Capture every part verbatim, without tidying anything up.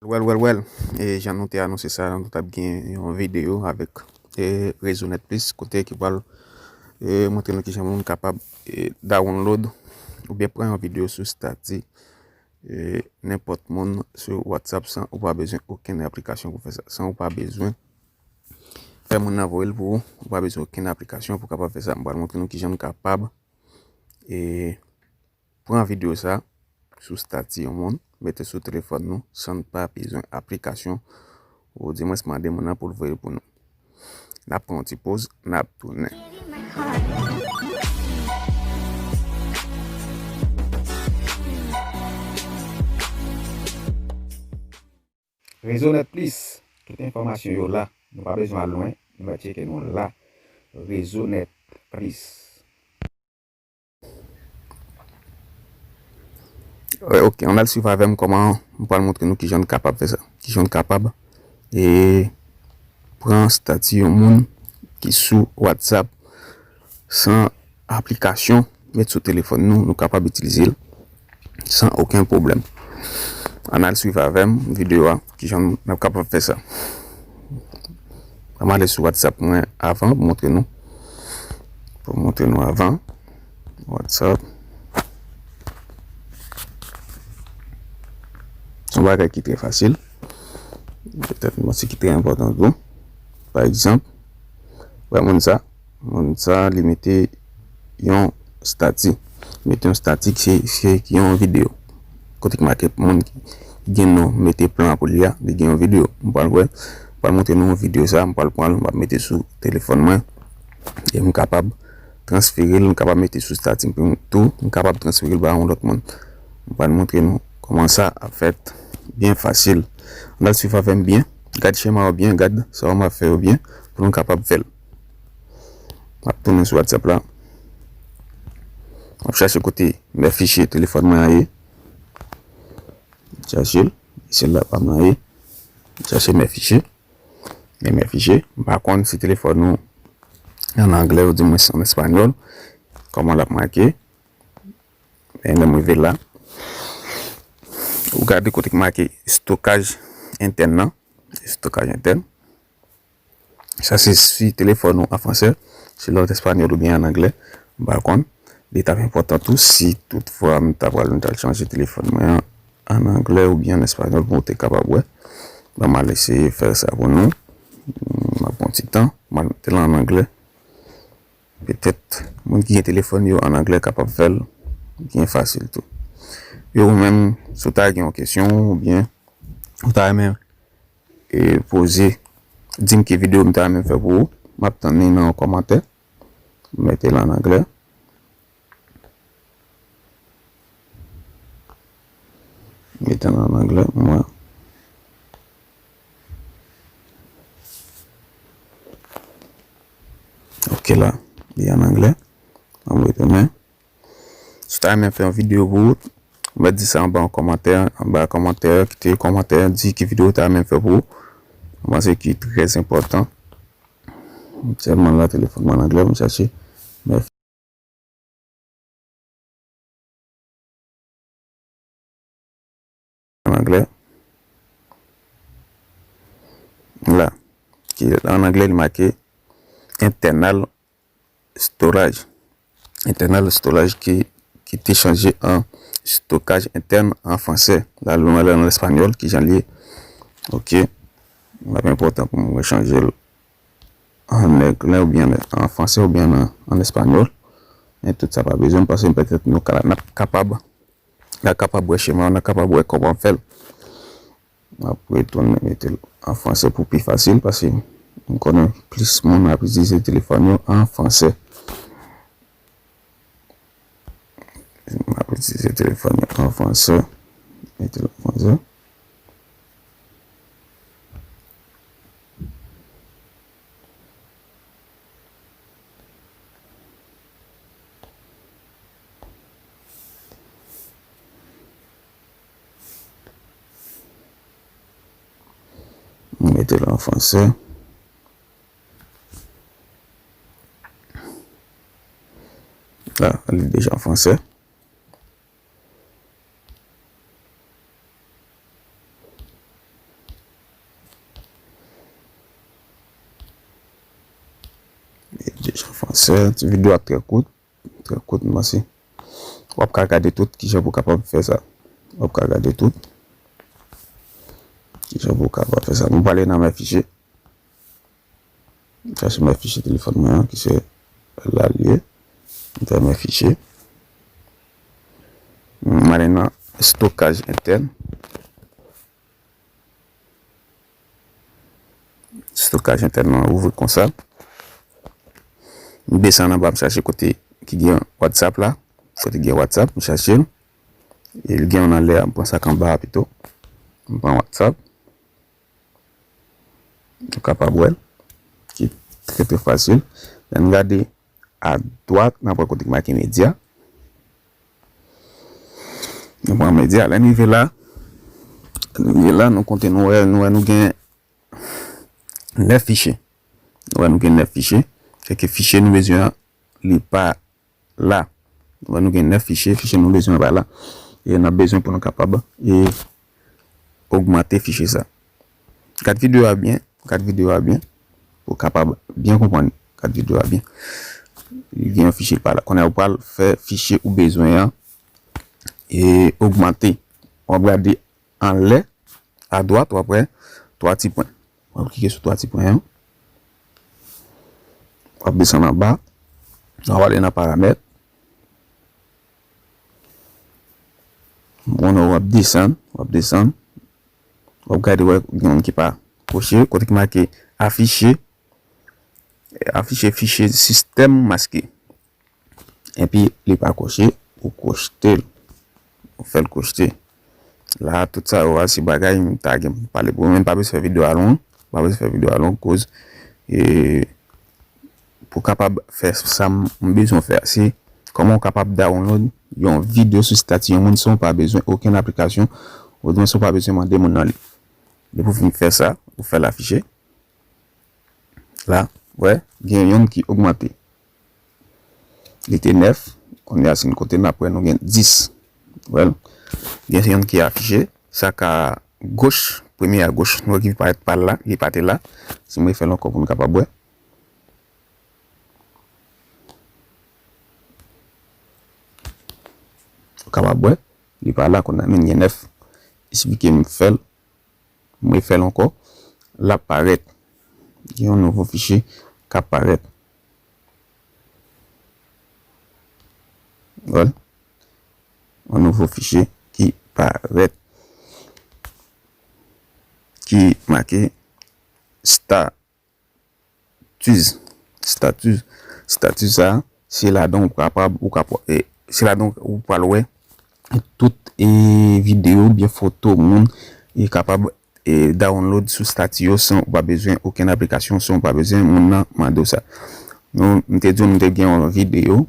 Well, well, well. E jan nou te anonse sa, nou t ap gen yon videyo avèk, e, Rezo Net Plis, kote ki pral, e, montre nou kijan moun kapab, e, download oubyen pran yon videyo sou estati, e, nenpòt moun sou WhatsApp san ou pa bezwen okenn aplikasyon pou fè sa, san ou pa bezwen fè moun nan voye l pou ou, ou pa bezwen okenn aplikasyon pou kapab fè sa. M pral montre nou kijan nou kapab, e, pran videyo sa sou estati yon moun, mete sou telefòn nou san n pa bezwen aplikasyon, ou dimwens mande moun nan pou l voye l pou nou. N ap pran yon ti poz, n ap tounen. Rezo Net Plis, tout enfòmasyon yo la, nou pa bezwen al lwen, nou mèt tcheke nou la. Rezo Net Plis. Wi, ok, ann al swiv avè m kòman m pral montre nou kijan n kapab fè sa. Kijan n kapab, e, pran estati yon moun ki sou WhatsApp san aplikasyon, met sou telefòn nou, nou kapab itilize l san okenn pwoblèm. Ann al swiv avè m videyo a, kijan n ap kapab fè sa. Ann ale sou WhatsApp mwen avan pou montre nou. Pou montre nou avan. WhatsApp. Se yon bagay ki trè fasil. Petèt yon bagay ki trè enpòtan tou. Pa egzanp, wè moun sa, moun sa, li mete yon estati. Mete yon estati ki se, se ki yon videyo. Kote ki make moun ki gen non mete plan pou li a, li gen yon videyo. M pral wè, m pral montre nou yon videyo sa, m pral pran l, m ap mete sou telefòn mwen. E m kapab transfere l, m kapab mete sou estati m tou, m kapab transfere l ba yon lòt moun. M pral montre nou kòman sa ap fèt byen fasil. Ann al swiv avè m byen, gad chema yo byen, gad sa yo m ap fè yo byen, pou nou kapab fè l. M ap tounen sou WhatsApp la. M ap chache kote mè fichye telefòn mwen an ye. Chache l. Se la pa m nan ye. Chache mè fichye. Men mè fichye. M pa konn si telefòn ou an anglè ou dimwens an espanyòl. Kòman l ap make. Men lè m rive la, ou gade kote ki make estokaj entèn nan. Estokaj entèn. Sa se si telefòn ou an fransè, si lòt espanyòl oubyen an anglè, m pa konn. Li t ap enpòtan tou si toutfwa m ta pral, m t al chanje telefòn mwen an, an anglè oubyen an espanyòl pou w te kapab wè. Ban m al eseye fè sa pou nou. M ap pran ti tan, m al mete l an anglè. Petèt, moun ki gen telefòn yo an anglè kapab fè l byen fasil tou. E ou menm, si w ta gen yon kesyon oubyen ou ta renmen e poze, di m ki videyo m ta renmen fè pou ou. M ap tann li nan yon kòmantè. M mete l an anglè. M mete l an anglè, mwen. Ok la, li an anglè. An m retounen. Si w ta renmen fè yon videyo pou ou, ou mèt di sa anba yon kòmantè, anba kòmantè, kite kòmantè, di ki videyo w ta renmen fè pou ou. Mwen panse ki trè enpòtan. Sèlman la, telefòn mwen an anglè, m chache. Mèsi. An anglè. La. Ki, an anglè, li make internal storage. Internal storage ki, ki te chanje an estokaj entèn an fransè. La, nou ale an espanyòl, kijan l ye. Ok. L ap enpòtan pou mwen chanje l an anglè oubyen an fransè oubyen an, an espanyòl. Men tout sa pa bezwen, paske petèt nou ka, n ap kapab, n a kapab wè chema, n a kapab wè kòman fè l. M ap retounen mete l an fransè pou pi fasil, paske m konnen plis moun ap itilize telefòn yo an fransè. M ap itilize telefòn yo an fransè. Mete l an fransè. M mete l an fransè. La, li deja an fransè. Jan fransè, ti videyo a trè kout, trè kout, m panse. W ap ka gade tout kijan pou w kapab fè sa. W ap ka gade tout kijan pou w kapab fè sa. Nou prale nan men fichye. Chache men fichye telefòn mwen an, ki se la l ye. M fè men fichye. M ale nan stokaj entèn. Stokaj entèn nan ouvri konsa. M desann anba, m chache kote ki gen WhatsApp la. Kote gen WhatsApp, m chache l. E l gen yon anlè a, m pran sa k anba a pito. M pran WhatsApp. Ou kapab wè l. Ki trè, trè fasil. Lè n gade a dwat, n ap wè kote ki make medya. Nou pran medya. Lè n rive la, lè n rive la, nou konte, nou wè, nou wè nou gen nèf fichye. Nou wè nou gen nèf fichye. Sèke fichye nou bezwen an, li pa la. Nou wè nou gen nèf fichye, fichye nou bezwen pa la. E n ap bezwen pou nou kapab e ogmante fichye sa. Gad videyo a byen, gad videyo a byen, pou w kapab byen konprann. Gad videyo a byen. Li gen yon fichye pa la. Kounye a ou pral fè fichye ou bezwen an e ogmante. W ap gade anlè, adwat, w ap wè twa ti pwen. W ap klike sou twa ti pwen an. W ap desann anba. W ap ale nan paramèt. Bon, w ap desann, w ap desann. W ap gade, wè, gen youn ki pa koche, kote ki make afiche, afiche fichye sistèm maske. Epi li pa koche, ou kochte l. Ou fè l kochte. La, tout sa yo a, se bagay m ta gen pou m pale pou ou, men m pa bezwen fè videyo a long. M pa bezwen fè videyo a long, koz, e, pou w kapab fè sa m, m bezwen fè a, se kòman w kapab download yon videyo sou estati yon moun san w pa bezwen okenn aplikasyon, oubyen san w pa bezwen mande moun nan li. Depi w fin fè sa, ou fè l afiche. La, wè, gen youn ki ogmante. Li te nèf, kounye a si n konte n ap wè nou gen dis. Wè l, gen youn ki afiche, sa k a goch, premye a goch, nou wè ki parèt pa la, li pa te la. Si mwen fè l ankò pou nou kapab wè. Ou kapab wè, li pa la kounye a, men gen nèf. Esplike m fè l. Mwen fè l ankò, l ap parèt. Gen yon nouvo fichye k ap parèt. Wè l. Yon nouvo fichye ki parèt. Ki make sta- Status. Status. Status sa, se ladan ou kapab, ou kapab, e, se ladan ou pral wè tout, e, videyo oubyen foto moun, e, kapab, e, download sou stati yo san ou pa bezwen okenn aplikasyon, san ou pa bezwen moun nan mande w sa. Nou, m te di w, m te gen yon videyo,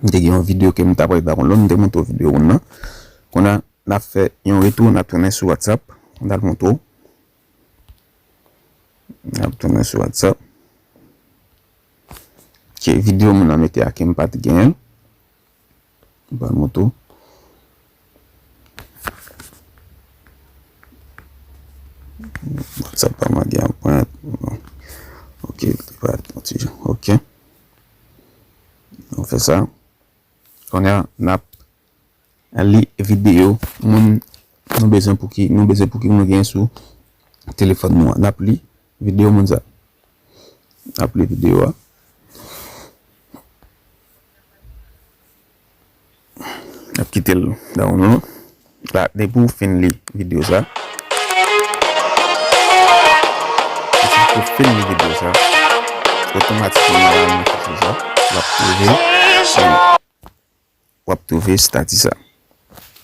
m te gen yon videyo ke m ta pral download, m te montre w videyo moun nan. Kounye a, n ap fè yon retou, n ap tounen sou WhatsApp, n al montre w. N ap tounen sou WhatsApp. Ke videyo moun nan mete a ke m pa t genyen. M pral montre w. WhatsApp pa m gen yon pwen. Ok, li pa yon ti jan. Ok. Nou fè sa. Kounye a, n ap li videyo moun nou bezwen pou ki, nou bezwen pou ki nou gen sou telefòn nou an. N ap li videyo moun sa. N ap li videyo a. N ap kite l download. La, depi w fin li videyo sa, depi w fin li videyo sa, otomatikman la, nan fichye sa, w ap twouve, w ap twouve estati sa.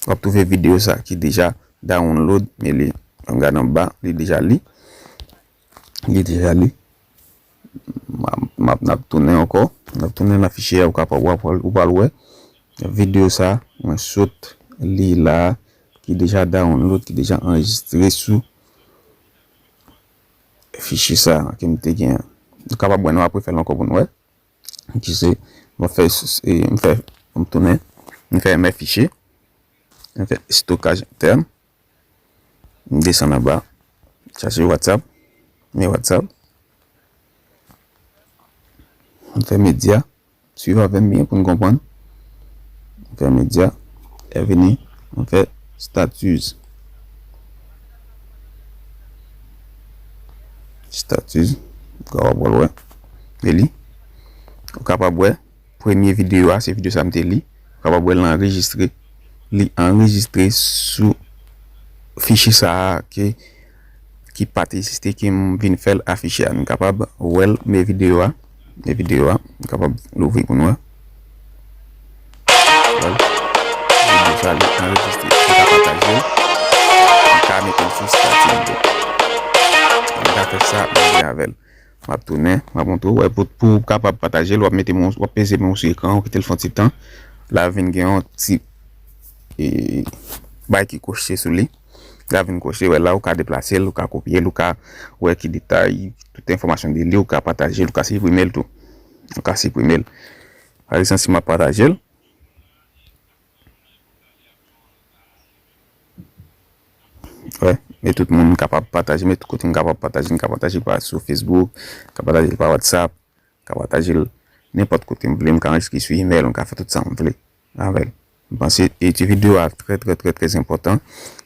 W ap twouve videyo sa ki deja download, men li, ann gade anba, li deja li. Li deja li. M ap, m ap, n ap tounen ankò. N ap tounen nan fichye a, ou kapab, w ap, ou pral wè. Videyo sa, mwen sot li la, ki deja download, ki deja anrejistre sou fichye sa ke m te gen an. Nou kapab wè, nou ap refè l ankò pou nou wè. Ki se, mwen fè, e, m fè, m tounen, m fè men fichye, m fè stokaj entèn, m desann anba, chache WhatsApp, men WhatsApp, M fè medya. Swiv avè m byen pou n konprann. M fè medya. Lè vini, m fè status. Status. Ou kapab wè. E li. Ou kapab wè. Premye videyo a, se videyo sa m te li. Ou kapab wè l anrejistre. Li anrejistre sou fichye sa a ke, ki pa t egziste, ke m vin fè l afiche a. Nou kapab wè l, men videyo a, men videyo a, nou kapab louvri pou nou wè. Wè l. Videyo sa a, li anrejistre. Ou ka pataje l. Ou ka mete l sou estati m tou. Ou ka fè sa, manje avè l. M ap tounen, m ap montre w. Wè, pou, pou w kapab pataje l, w ap mete men w, w ap peze men w sou ekran, w kite l fè yon ti tan. La vin gen yon ti, e, bay ki kwoche sou li. La vin kwoche, wè, la ou ka deplase l, ou ka kopye l, ou ka wè ki detay, tout enfòmasyon de li, ou ka pataje l, ou ka siprime l tou. Ou ka siprime l. Pa egzanp, si m ap pataje l, Wè, men tout moun kapab pataje, men tout kote m kapab pataje, m ka pataje pa sou Facebook, m ka pataje l pa WhatsApp, m ka pataje l nenpòt kote m vle, m ka anrejistre sou email, m ka fè tout sa m vle avè l. M panse, e ti videyo a trè, trè, trè, trè enpòtan,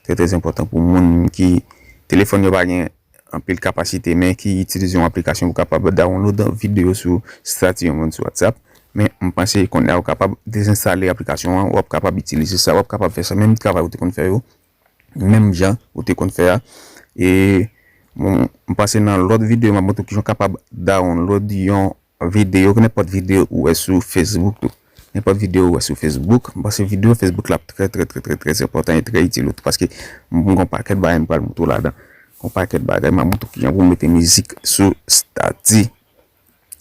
trè, trè enpòtan pou moun ki telefòn yo pa gen anpil kapasite, men ki itilize yon aplikasyon pou kapab download videyo sou estati yon moun sou WhatsApp. Men m panse kounye a ou kapab dezenstale aplikasyon an, w ap kapab itilize sa, w ap kapab fè sa, menm travay ou te konn fè yo, menm jan ou te konn fè a. E bon, m panse nan lòt videyo, m ap montre w kijan w kapab download yon videyo, nenpòt videyo ou wè sou Facebook tou. Nenpòt videyo ou wè sou Facebook. M panse videyo Facebook la ap trè, trè, trè, trè, trè enpòtan e trè itil ou tou, paske m gen yon pakèt bagay m pral montre w ladan. Yon pakèt bagay, m ap montre w kijan pou w mete mizik sou estati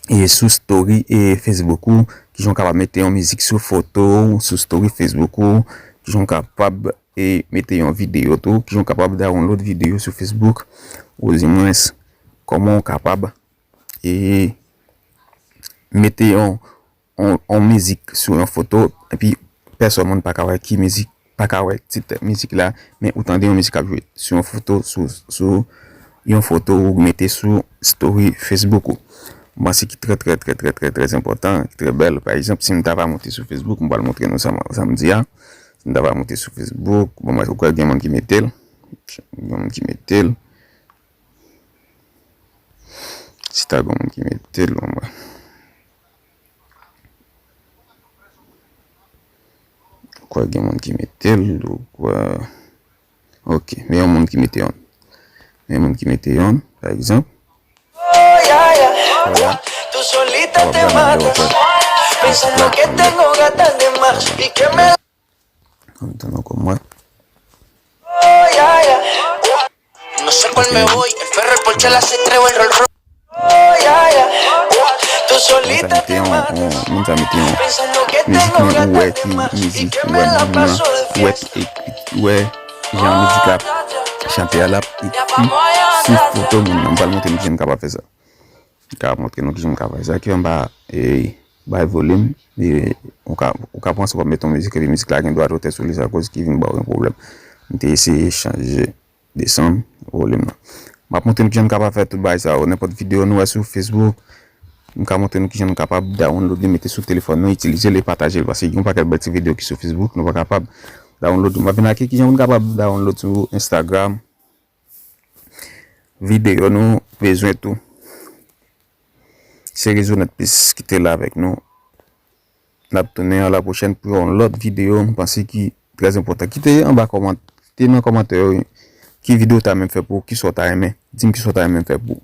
e sou story e Facebook ou, kijan w kapab mete yon mizik sou foto ou, sou story Facebook ou, kijan w kapab e mete yon videyo tou, kijan w kapab download videyo sou Facebook, ou di mwens, kòman w kapab e mete yon, yon, yon mizik sou yon foto, epi pèsòn moun pa ka wè ki mizik, pa ka wè tit mizik la, men ou tande yon mizik ap jwe sou yon foto, sou, sou yon foto ou mete sou story Facebook ou. M panse ki trè, trè, trè, trè, trè, trè enpòtan, ki trè bèl. Pa egzanp, si m ta va monte sou Facebook, m pral montre nou sa, sa m di a. Si m ta va monte sou Facebook, bon, mwen, ou kwè gen moun ki mete l. Gen moun ki mete l. Si ta gen moun ki mete l, bon, mwen. Ou kwè gen moun ki mete l, ou kwè. Ok, men yon moun ki mete yon. Men yon moun ki mete yon, pa egzanp. Vwala. Sa w ap gade la, w ap wè. Mizik la, w ap gade. Ann tann ankò mwen. No sé cuál me voy, el Ferrari, el Porsche, la C tres o el Rolls Royce. Moun sa mete yon, yon, moun sa mete yon mizik, men ou wè ki mizik, ou wè moun nan, ou wè ki ekri, ou wè jan mizik la ap chante a, l ap ekri sou foto moun nan. M pral montre nou kijan nou kapab fè sa. M ka montre nou kijan nou ka fè sa, ki anba, e, bay volim, e, ou ka, ou ka panse w ap mete yon mizik, epi mizik la gen dwa dotè sou li, sa koz ki vin ba w yon pwoblèm. M te eseye chanje desann volim nan. M ap montre nou kijan nou kapab fè tout bagay sa yo. Nenpòt videyo nou wè sou Facebook, m ka montre nou kijan nou kapab download li, mete sou telefòn nou, itilize l e pataje l. Paske gen yon pakèt bèl ti videyo ki sou Facebook, nou pa kapab download. M ap vin ak kijan nou kapab download sou Instagram. Videyo nou bezwen tou. Se Rezo Nèt Plis ki te la avèk nou. N ap tounen a la pwochèn pou yon lòt videyo, m panse ki trè enpòtan. Kite anba kòman-, kite nan kòmantè yo ki videyo w ta renmen m fè pou ou, kisa w ta renmen. Di m kisa w ta renmen m fè pou ou.